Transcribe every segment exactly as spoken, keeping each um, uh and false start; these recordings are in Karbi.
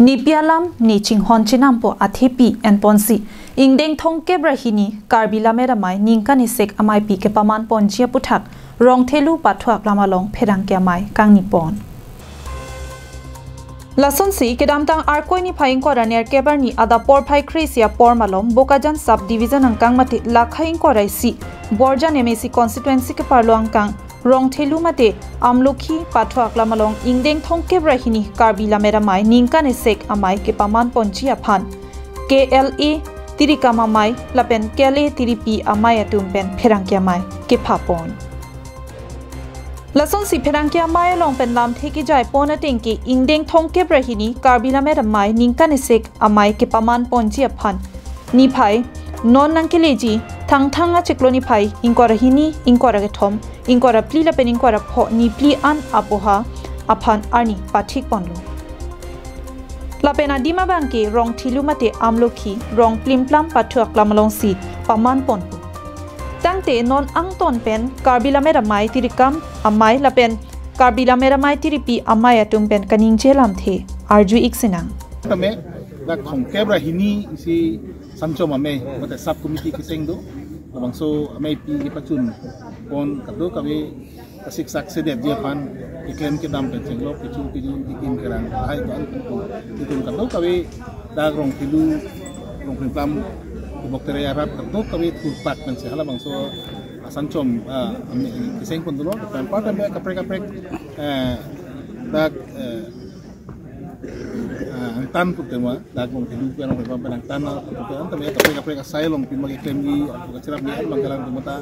Nepi alam ne chinghon chenampo athepi enponsi ingdeng thomkep ra hini Karbi Lammet Amei ningkan isek ameipi kepaman ponji aputhak Rongthelu Pathu Aklam along pherangke amei kangni pon. Lasonsi kedamtang Arkoi niphai ingkoi ra nerkep arni adap porphai kre-isi apor malom Bokajan Subdivision angkang mate lakha ingkoi ra isi Borjan M A C constituency keparlo angkang Rongthelu mate Amlokhi Pathu Aklam along ingdeng thomkep ra hini Karbi Lammet Amei ningkan isek amei kepaman ponji aphan K L A tirikam amei lapen K L A tiripi amei atum pen pherangke amei kepha pon. Lasonsi pherangke amei along pen lamthe kejai pon ateng ke ingdeng thomkep ra hini Karbi Lammet Amei ningkan isek amei kepaman ponji aphan niphai non nangkeleji Thangthang achiklo niphai ingkoi ra hini, ingkoi ra kethom, ingkoi ra phli lapen ingkoi ra pho niphli an apoha aphan arni pathik ponlo. Lapen adim abangke Rongthelu mate Amlokhi Rongplimplam Pathu Aklam alongsi paman ponpo. Tangte non angton pen Karbi Lammet Amei tirikam amei lapen Karbi Lammet Amei tiripi amei atum pen kaningje lamthe arju-ik sinang. Tame dak thomkep ra hini isi Sanchom Amei mate sub committee keseng do, labangso ameipi kepachun pon kadokave kasiksak sedetji aphan keklem kedam pen chenglok kechung kejun kikim kerang lahai do-an pu itum kadokave dak Rongthelu Rongplimplam kebok tere arat kadokave thurpak pensi halabangso Sanchom, ah, amei keseng pon dolo, tempat tempat kaprek kaprek, eh, dak, eh, ah, angtan pu tema, dak Rongthelu pen Rongplimplam pen angtan pu tema, tame kaprek kaprek asai along pima keklemji, kacherapji abang kelang tumata,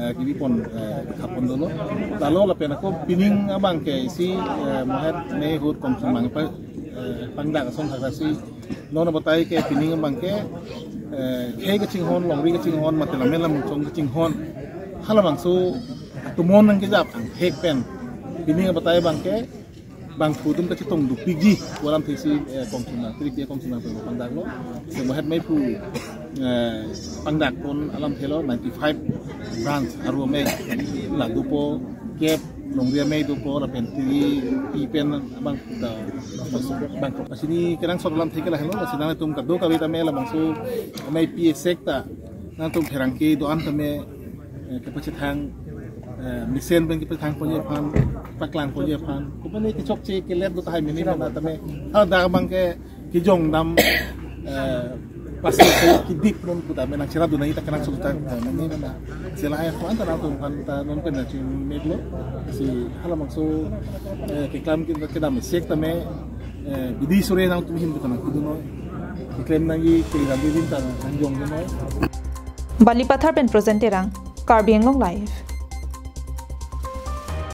eh, kebi pon, eh, khap pon dolo. Lalo lapen ako pining abangke isi, eh, Mohet Mei ahut Komsumang pa, eh, pangdak ason thaksi non abatai ke pining abangke, eh, khei kachinghon, longri kachinghon, mate Lammet Lamchong kachinghon halabangso atumon nangkejap angthek pen pining abatai abangke bangphu atum kachetong dopikji pu alamthe si, eh, Komsumang, tiripi Komsumang pen pangdaklo. Si Mohet Mei aphu, eh, pangdak pon alamthelo ninety-five branch aru amei la dopo, kep longri amei dopo lapen tiripi pen abang ta bang asini kenangsot alamthe ke lahelo, lasi nangtum kadokave tame labangso ameipi isek ta nangtum pherangke do-an tame, eh, kepachethang, eh, mesen pen kepachethang ponji aphan, paklang ponji aphan. Kopine kechokche kelet do tahai mene mena tame, ha dak abangke kejong dam, eh, pasi ke kidik non pu tame nangcherap do nai ta kenangsot ta, eh, mene mena. Si lahai aphan ta nangtum aphan ta non pen nangchingmeklo. Si halabangso, eh, keklam ke kedam isek tame, eh, bidi sore nangtum ahin pu ta nangkedun noi. Keklem nangji kiri dam bidin ta nangjong dun noi. Balipathar pen Projen Terang, Karbi Anglong Live.